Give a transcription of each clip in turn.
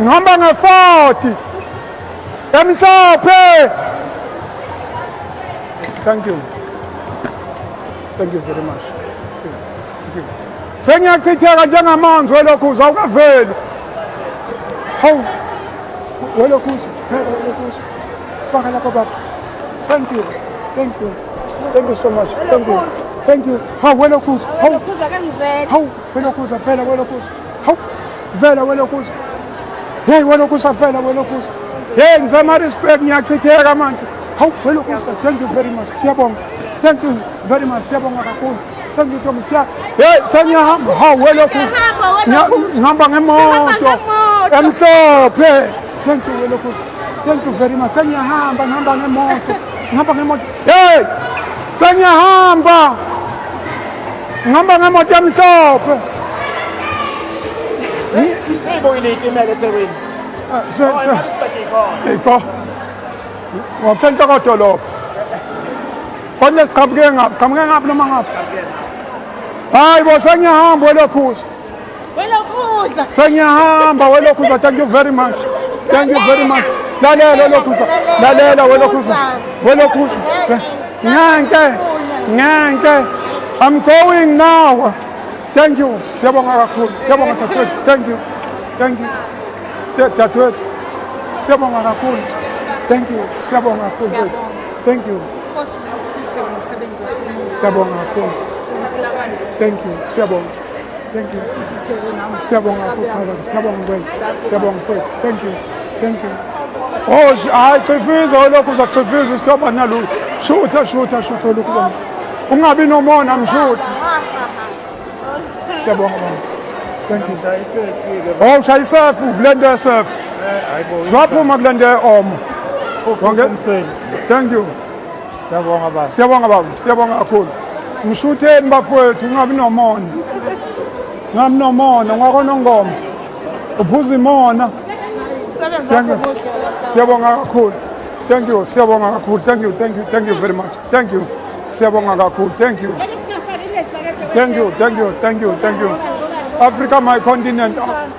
Ngihamba nge-40 emhlophe. Thank you. Thank you very much. Thank you. Sengiyachitheka njengamanzi welokhuza awukaveli. Hawu. Welokhuza, vela welokhuza. Faka lapha baba. Thank you. Thank you. Thank you so much. Thank you. Thank you. Hawu welokhuza. Hawu. Welokhuza kangivela. Hawu welokhuza vela welokhuza. Hawu vela welokhuza. Hey welokhuza vela welokhuza. Hey ngisemarisburg ngiyachitheka manje. Hawu welokhuza. Thank you very much. Siyabonga. Thank you very much. Siyabonga kakhulu. Thank you Tommy. Siya. Hey sengiyahamba. Hawu welokhuza. Siyahamba, welokhuza. Ngihamba ngemoto. Sihamba ngemoto. Emhlophe. Thank you welokhuza. Thank you very much. Sengiyahamba ngihamba ngemoto. Ngihamba ngemoto. Hey! Sengiyahamba. Ngihamba ngemoto emhlophe. Siyibuyile itimela eThekwini. Se Oh, se eMaritzburg ikhona. ikho. Ngokusenhloko Konje siqhamuke ngaphi? Qhamuke ngaphi noma ngaphi? Hayi bo sengiyahamba welokhuza. Welokhuza. Sengiyahamba welokhuza. Thank you very much. Thank you very much. Lalela welokhuza. Lalela welokhuza. Welokhuza. Ngenke. Ngenke. I'm going now. Thank you. Siyabonga kakhulu. Siyabonga dadewethu. Thank you. Thank you. Dadewethu. Siyabonga kakhulu. Thank you. Siyabonga kakhulu. Thank you. Nkosi ubusise ngomsebenzi wakho omuhle. Siyabonga kakhulu. Unkulunkulu akwandise. Thank you. Siyabonga. Thank you. Siyabonga kakhulu. Siyabonga kwenu. Siyabonga mfowethu. Thank you. Thank you. Oh, hayi chifiza lokhu uzachifiza isithoba nalutho. Shutha shutha shutha lokhu baba. Ungabi nomona mshutha. Siyabonga baba. Thank you. Oh, ushaya isefu kule nto yesefu. Zwaphuma kule nto ye-omo. Konke. Thank you. Siyabonga baba. Siyabonga baba, siyabonga kakhulu. Ngishutheni bafowethu ungabi nomona. Ungabi nomona ngwakonongoma. Uphuza imona. Thank you. Siyabonga kakhulu. Thank you. Siyabonga kakhulu. Thank you. Thank you. Thank you very much. Thank you. Siyabonga kakhulu. Thank you. Thank you. Thank you. Thank you. Thank you. Africa my continent.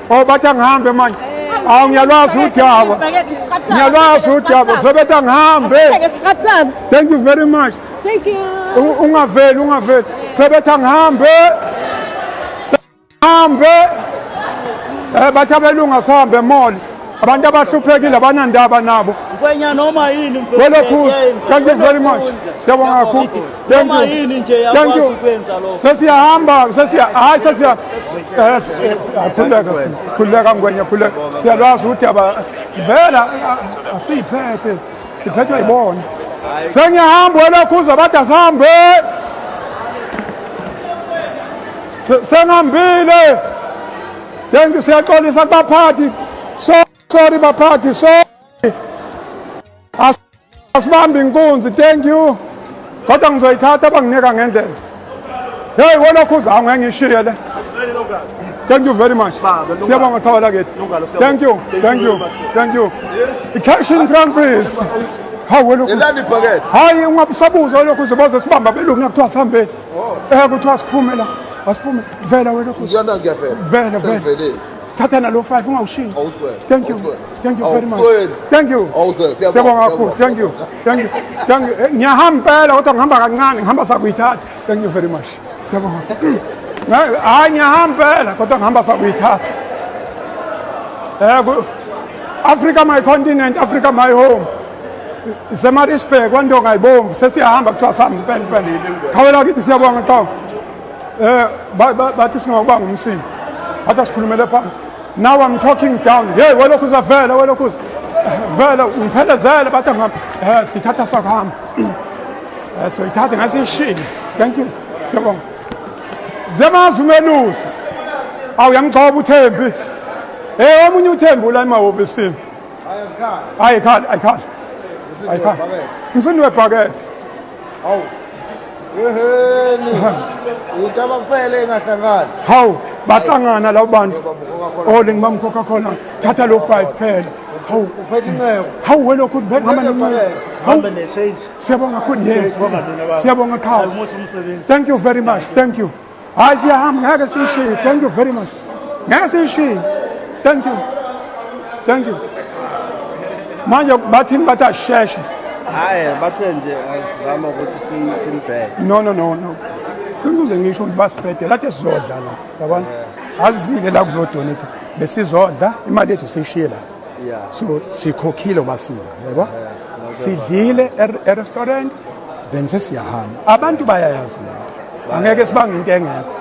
Oh bathi angihambe manje. Awu ngiyalwazi udaba. Ngiyalwazi udaba. Sebethi angihambe. Thank you very much. Thank you. Ungaveli ungaveli. Sebethi angihambe. Hambe. Bathi abelungu asihambe mall. Abantu abahluphekile abanandaba nabo. Ngwenya noma yini mfowethu. Welokhuza. Thank you very much. Siyabonga kakhulu. Thank Noma you. yini nje Thank yakwazi you. ukwenza lokho. Sesiyahamba, sesiya hayi sesiya. Khuleka, khuleka Ngwenya, khuleka. Siyalwazi udaba vela asiphethe. Siphethwe yibona. Sengiyahamba welokhuza bathi asihambe. Sengihambile. Thank you, siyaxolisa kubaphathi. So sorry baphathi, sorry. Asibambi inkunzi, thank you. Kodwa ngizoyithatha abanginika ngendlela. Hey welokhuza awungeke ngishiye le. Thank you very much. Siyabonga qhawe lakithi. Thank you. Thank you. Thank you. I-cash in transit. Hawu welokhuza. Elani ibhakede. Hayi ungabusabuza welokhuza baze sibamba belungu kuthiwa sihambeni. Kuthiwa siphume la. Asiphume. Vela welokhuza. Ngiyana ngiyavela. Vela vela. Sengivelile. Thatha nalo 5 ungawushiyi. Awuswele. Thank you. Awuswele. Thank you very much. Awuswele. Thank you. Awuswele. Siyabonga, Siyabonga kakhulu. siyabonga. Thank you. Thank you. Thank you. Ngiyahamba impela kodwa ngihamba kancane, ngihamba sakuyithatha. Thank you very much. Siyabonga. Hayi ngiyahamba impela kodwa ngihamba sakuyithatha. Africa my continent, Africa my home. Semarisburg kwandonga ibomvu sesiyahamba kuthiwa sihamba impela impela. Qhawela kithi siyabonga qhawe. Bathi singawubanga umsindo. Bathi asikhulumele phansi. Now I'm talking down. Hey, welokhuza vela, welokhuza. Vela, ngiphelezele bathi angihamba. Sithatha sakuhamba. Soyithatha ngasishiye. Thank you. Siyabonga. Zemazi umelusi. Awu yangigxoba uThembi. Omunye uThembi ula emahhovisini. Hayi khali, ayikhali. Ayikhali. Umsindo webhakede. Hawu. Eheni. Into abakuphele engahlangani. Hawu, bahlangana labo bantu. Oh, lengibamba Coca-Cola. Thatha lo 5 phela. Hawu, Uphethe incebo. hawu welokhu ngihamba nencebo. Hawu, Hambe ne-change. siyabonga kakhulu. Yes. Siyabonga mina baba. Siyabonga qhawe. Muhle umsebenzi. Thank you very much. Thank you. Hayi siyahamba ngeke siyishiye. Thank you very much. Ngeke siyishiye. Thank you. Thank you. Manje bathini, bathi asheshe? Hayi, bathe nje sizama ukuthi simbheke. No, no, no, no, sengizoze ngisho ukuthi basibhede lathi sizodla la, yabona, azile la kuzodonate, besizodla, imali yethu siyishiye la. So sikhokhile basila, yabo, sidlile e-restaurant, then sesiyahamba. Abantu bayayazi lento, angeke sibange into engekho.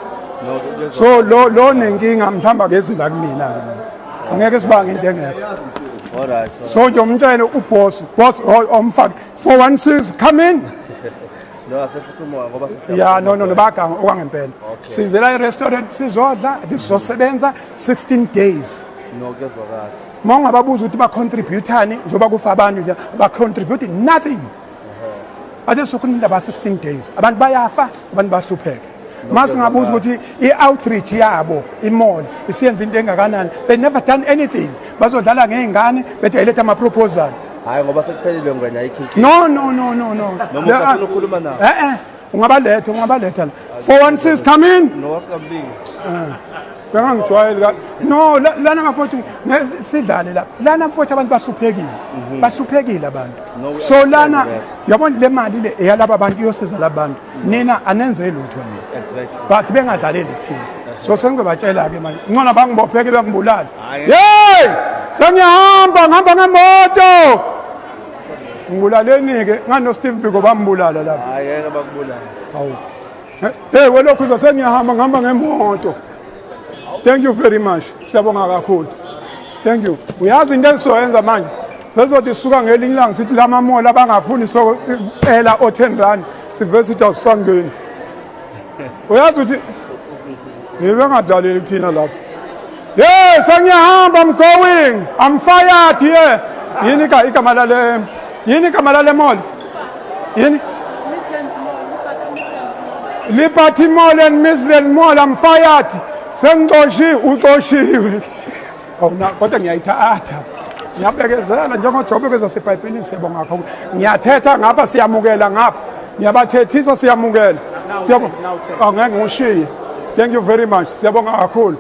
No, So lo nenkinga mhlawumbe akezi la kumina ke, angeke sibange into engekho. All right. So nje umtshele uboss, boss omfake 416, come in. No, asehlisa umoya ngoba sesiya. Ya, no, no, no, baganga okwangempela. Sizela i-restaurant sizodla, sizosebenza 16 days. No, kuyezwakala. Uma ungababuza ukuthi bacontributani njengoba kufa abantu nje, bacontribute nothing. Bathe sokhuluma indaba 16 days, abantu bayafa, abantu bahlupheka. Masingabuza ukuthi i-outreach yabo, i-mall isiyenza into engakanani, they never done anything. Bazodlala ngey'ngane bethi ayiletha ama-proposal. Hayi, ngoba sekuphelile, ngwenya, ayikho inkinga. No, no, no, no, no. Noma usafuna ukukhuluma nabo? Eh eh, ungabaletha, ungabaletha la. 416, come in. No, asingambizi. Bengangijwayeli ka no lana bafowethu, ngeke sidlale la lana mfowethu, abantu bahluphekile, bahluphekile abantu. No, we So understand lana that. yabona le mali le eyalaba bantu, iyosiza labantu, nina anenze lutho nina. But bengadlaleli kuthina, so sengizobatshela-ke manje, ngcono bangibopheke bangibulale. Yeyi, sengiyahamba, ngihamba ngemoto, ngibulaleni-ke ngano-Steve Biko, bambulala lapho. Hayi, ngeke bakubulala. Hawu. Hey, welokhu uza, sengiyahamba, ngihamba ngemoto. Thank you very much. Siyabonga kakhulu. Thank you. Uyazi into esizoyenza manje? Sezothi sisuka ngelinye ilanga sithi lama-mall abangafuni socela o-10 rand, sivele sithi asisangeni. Uyazi ukuthi ngibe ngadlaleli kuthina lapho. Hey, sengiyahamba, I'm going. I'm fired here. Yini ka igama lale? Yini igama lale mall? Yini? Midlands Mall, Liberty Midlands Mall. Liberty Mall and Midland Mall, I'm fired. Sengixoshiwe, uxoshiwe. Awuna kodwa ngiyayithatha. Ngiyabekezela njengoJobe kwezasebhayibhelini, siyabonga kakhulu. Ngiyathetha ngapha, siyamukela ngapha. Ngiyabathethisa, siyamukela. Siyabonga. Angeke ngishiye. Thank you very much. Siyabonga kakhulu.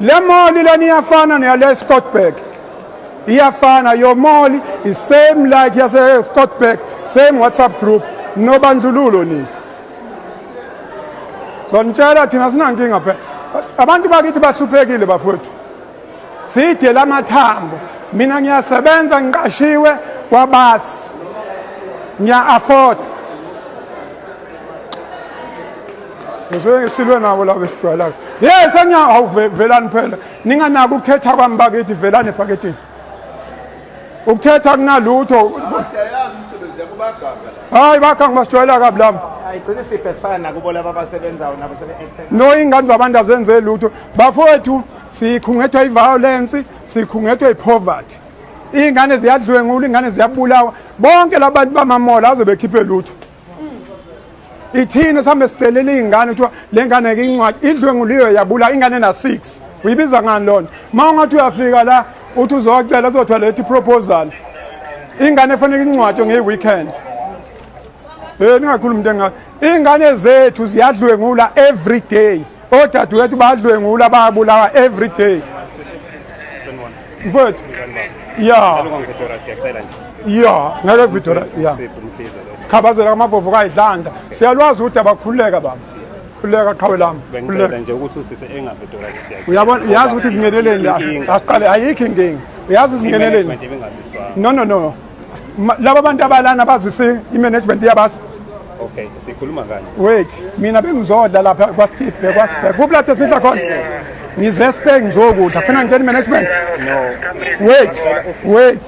Le mall leni iyafana neyale Scottburgh. Iyafana, your mall is same like yase Scottburgh, same WhatsApp group. Nobandlululo nini. So nitshela thina sinankinga phela. Abantu bakithi bahluphekile bafowethu. Side lamathambo. Mina ngiyasebenza, ngiqashiwe kwabasi. Ngiya afford. Ngisuke ngisilwe nabo labo esijwayelayo. Yes, anya awu velani phela. Ninganaki ukuthetha kwami bakithi, velani ephaketheni. Ukuthetha kunalutho. Siyayazi imisebenzi yakho, bayaganga la. Hayi, bakha ngibasijwayela kabi lami. Ayigcine sibhekufana nakubo laba abasebenzayo nabo sebe-acting. No, ingane zabantu azenze lutho bafowethu, sikhungethwa i-violence, sikhungethwa i-poverty, iy'ngane ziyadlwengula, iy'ngane ziyabulawa. Bonke labantu bama-mall aze bekhiphe lutho. Ithina sihambe sicelela iy'ngane, kuthiwa le ngane-ke incwadi idlwenguliwe, yabula ingane na-6, uyibiza ngani lona? Ma ungathi uyafika la uthi uzowacela, kuzothiwa lethi proposal, ingane efanele incwadi ngeyi-weekend. Eh, ningakhulumi into engayo. Iy'ngane zethu ziyadlwengula every day. Odadewethu bayadlwengula, bayabulawa every day. Sanibona. Mfowethu. Njani baba? Ya. Cela ungangividora, siyacela nje. Ya, ngeke vidora. Ya. Sipho Mkhize lo. Khabazela kamavovo kayidlanda. Siyalwazi ukuthi abakhululeka baba. Khululeka qhawe lami. Bengicela Khululeka. nje ukuthi usise engavidora, siyacela. Uyabona, uyazi ukuthi zingeneleni la. Inkinga. Asiqale, ayikho inkinga. Uyazi zingeneleni. I-management ibingaziswa. No, no, no. Laba bantu abalana bazise i-management iyabasi. Okay, sikhuluma kanye. Wait, mina bengizodla lapha kwaSteve, kwaSpur. Kuphi lapho sidla khona? Ngize Spur ngizokudla. Kufuna ngitshela i-management. No. Wait, wait.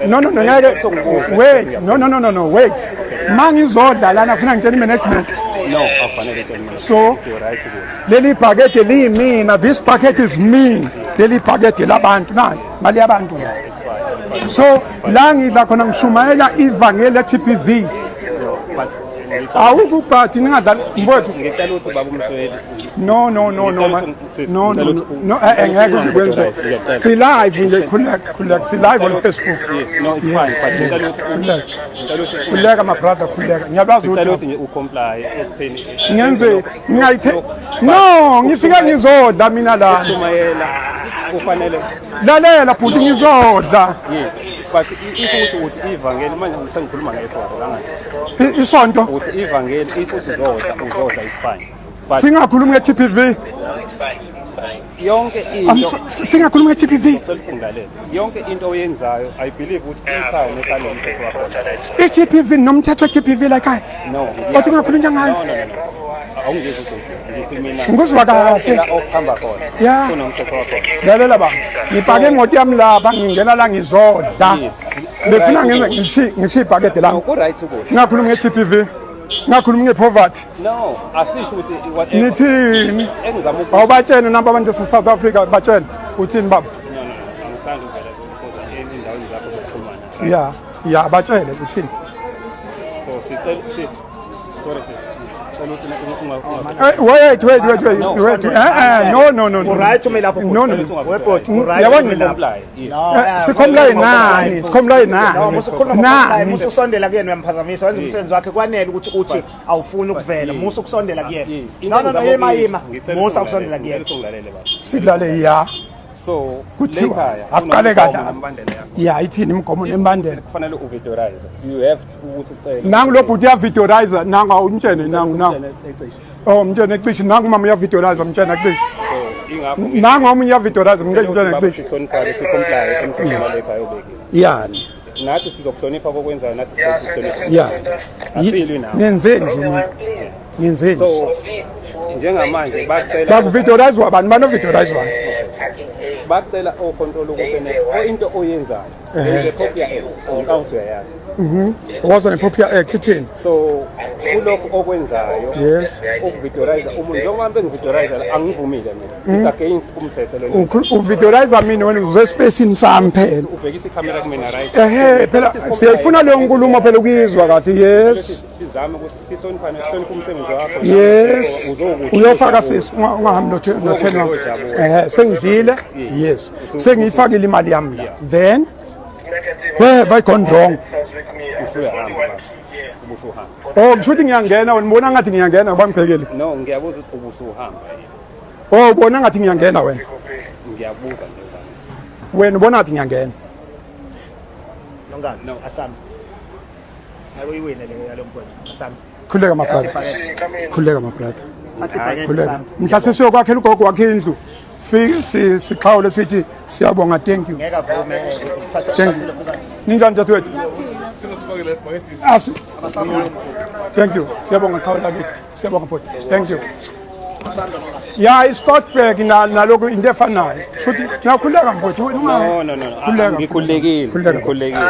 No, no, no, ngeke. Wait, no, no, no, no, no, wait. Mangizodla lana kufuna ngitshela i-management. No, akufanele utshele i-management. So? It's your right ukudla. Leli bhakede liyimina, this bucket is me. Leli bhakede labantu, nani, mali yabantu la. It's fine. It's fine. So la ngidla khona ngishumayela ivangeli le-GBV. No, but Awukho ubhathi ningadlali mfowethu. Ngicela ukuthi baba uMsweli No, no, no, no, Ngicela no, no, ngicela no, no, eh, ngeke uze kwenze. Ngiyacela. Si live nje, khuleka, khuleka, si live on Facebook. Yes, no, it's Yes, fine, but yes. ngicela ukuthi Khuleka. ngicela ukuthi Khuleka my brother, khuleka. Ngiyabazi ngicela ukuthi ukuthi nje ucomply ekutheni ngenze ngingayithe. No, ngifika ngizodla mina la. Ukushumayela. Kufanele Lalela bhuti, ngizodla. Yes, but if uthi ivangeli, manje sengikhuluma ngesonto kangani? Isonto. Uthi ivangeli, if uthi uzodla, it's fine. But Singakhulumi nge-GBV. Yonke into Singakhulumi nge-GBV. Cela usungilalele. Yonke into oyenzayo, I believe ukuthi ikhaya nekhaya nomthetho wakhona. I-GBV, nomthetho we-GBV la ekhaya. No. Othi ungakhulunywa ngayo? No. Awungizwa ukuthi ngithi mina. Ngikuzwa kahle. La okuhamba khona. Ya. Kunomthetho wakhona. Lalela baba, ngipake imoto yami lapha, ngingena la ngizodla. Yes. Befuna ngenze ngishiye ibhakede No, lami. ku-right ukudla. Ngingakhulumi nge-GBV, ngingakhulumi nge-poverty. No, asisho ukuthi whatever. Nithini? Engizama ukuthi Awubatshene nabo abantu base-South Africa, batshene uthini baba? No. Angithandi ukuvela because endaweni zakho zokuxhumana. Ya, batshele uthini? So sicela sorry sis. Sicela ukuthi unga Wait, wait, wait, wait, No, wait. No. Uright ume lapho. No. Webhoti, uright Yabona ume lapho. Comply. Yes. No, Sicomply nani? Sicomply nani? No, musu ukhuluma ngocomply, Nani? musu usondela kuyena uyamphazamisa, wenza umsebenzi wakhe kwanele ukuthi uthi awufuni ukuvela, musu ukusondela kuyena. Yes. No, yima yima. Ngicela Musa ukusondela kuyena. Ngicela ungilalele baba. Sidlale ya. So Kuthiwa, lekhaya asiqale kunomgomo kahle. nombandela yakho. Ya, ithini imigomo nembandela? Kufanele uvidorize. You have to ukuthi ucele. Nangu lo bhuti uyavidorize, nangu awumtshene, nangu. Ecishe. Oh, mtshene cishe, nangu mama uyavidorize, mtshene cishe. So ingakho Nangu omunye uyavidorize, mtshene cishe. Sihlonipha, sicomply emthethweni walekhaya obekiwe. Yani. Nathi sizokuhlonipha kokwenzayo, nathi sicela ukuhlonipha. Yani. Asilwi nawe. Nenze nje mina. Nenze nje. So njengamanje bacela Bakuvidorizwa abantu, banovidorizwa. Bacela ocontrol ukuthi into oyenzayo. The POPIA Act, ngicabanga ukuthi uyayazi. Waza ne-POPIA Act ithini? So kulokhu okwenzayo, Yes. ukuvidorize umuntu njengoba bengividorize la, angivumile mina. It's against umthetho lona. Uvidorize mina wena uze espacini sami phela. Ubhekisa ikhamera kumina, right? Ehhe, phela siyayifuna leyo nkulumo phela ukuyizwa kahle. Yes. Sizame ukuthi sihloniphane, sihloniphe umsebenzi wakho. Yes. Uzokudla. Uyofaka sisi, ungahambi no-ten wami. Ehhe, sengidlile. Yes. Sengiyifakile imali yami la. Then where have I gone wrong? Usuyahamba baba. Ubusuhamba. Oh, kusho ukuthi ngiyangena wena, ubona ngathi ngiyangena ngoba ngibhekile. No, ngiyabuza ukuthi ubusuhamba. Oh, ubona ngathi ngiyangena wena. Ngiyabuza nje baba. Wena ubona ngathi ngiyangena. Nongani? No. Asami. Hayi uyiwine le yalo mfowethu. Asami. Khuleka my brother. Khuleka my brother. Thatha ibhakede Khuleka. Asami. Mhla sesiyokwakhe ugogo wakhe indlu. Fike sixhawule sithi siyabonga, thank you. Ngeke avume thatha Thank you. Ninjani dadewethu? Asi. Thank you. Siyabonga qhawe lakithi. Siyabonga bhuti. Thank you. Ya, iScottsburg nalokhu into efanayo. Shuthi ngiyakhuleka mfowethu. Wena No. Khuleka. Ngikhululekile. Khuleka. Ngikhululekile.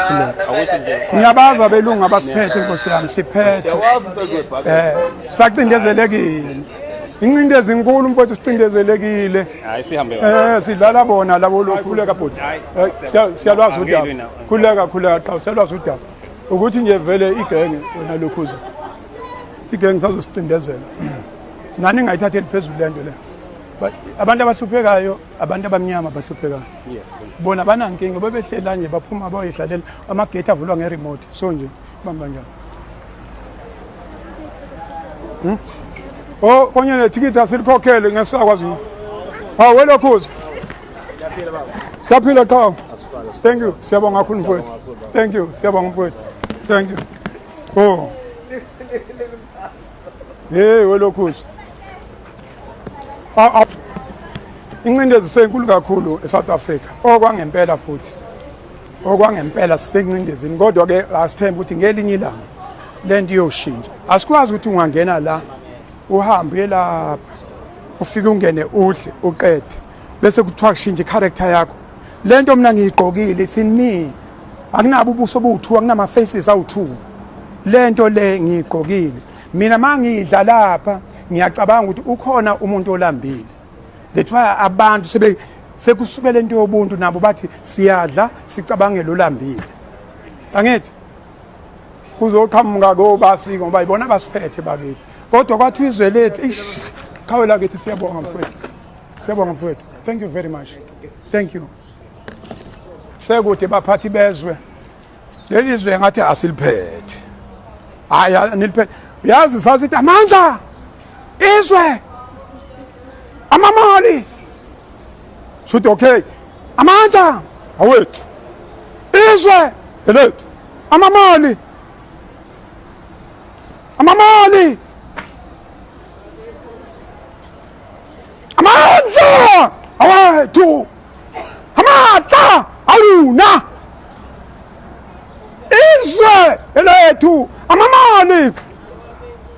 Awuthi nje Ngiyabaza abelungu abasiphethe, inkosi yami, siphethe. Siyawazi umsebenzi webhakede. Sacindezelekile. Incindezi inkulu mfowethu, sicindezelekile. Hayi sihambe kahle. Sidlala bona labo lo, khuleka bhuti. Hayi. Siyalwazi udaba. Angilwi nawe. Khuleka, khuleka qha, siyalwazi udaba. Ukuthi nje vele igenge wena lokhuza. Igenge sazosicindezela. Nani ngayithatheli phezulu lento le. But abantu abahluphekayo, abantu abamnyama abahluphekayo. Yes. Bona banankinga, bebehlela nje baphuma bayoyihlalela, amagate avulwa ngeremote. So nje bamba njalo. Oh, konye nethikithi asilikhokhele ngesakwazi. Hawu welokhuza. Siyaphila qhawe. Thank you. Siyabonga kakhulu mfowethu. Thank you. Siyabonga mfowethu. Thank you. Oh. Hey welokhuza. Incindezi senkulu kakhulu eSouth Africa. Okwangempela futhi. Okwangempela sisencindezini, kodwa ke asithembe ukuthi ngelinye ilanga lento iyoshintsha. Asikwazi ukuthi ungangena la uhambe uye lapha ufike ungene udle uqede bese kuthiwa kushintsha icharacter yakho. Lento mina ngiyigqokile, it's in me. Akunabo ubuso obuwu-2, akunama faces awu-2. Lento le ngiyigqokile mina, mangidla lapha ngiyacabanga ukuthi ukhona umuntu olambile. That's why abantu sebe sekusukela into yobuntu nabo bathi siyadla sicabangele olambile. Angithi kuzoqhamuka kobasi ngoba ibona basiphethe bakithi, kodwa kwathi izwe lethu ish qhawe lakithi. Siyabonga mfowethu, siyabonga mfowethu, thank you very much, thank you. Sekude baphathi bezwe, leli zwe ngathi asiliphethe. Hayi, aniliphethe. Yazi sasithi amandla izwe amamali. Shuthi okay, amandla awethu, izwe elethu, amamali, amamali, amandla awethu, amandla awuna, izwe elethu, amamali.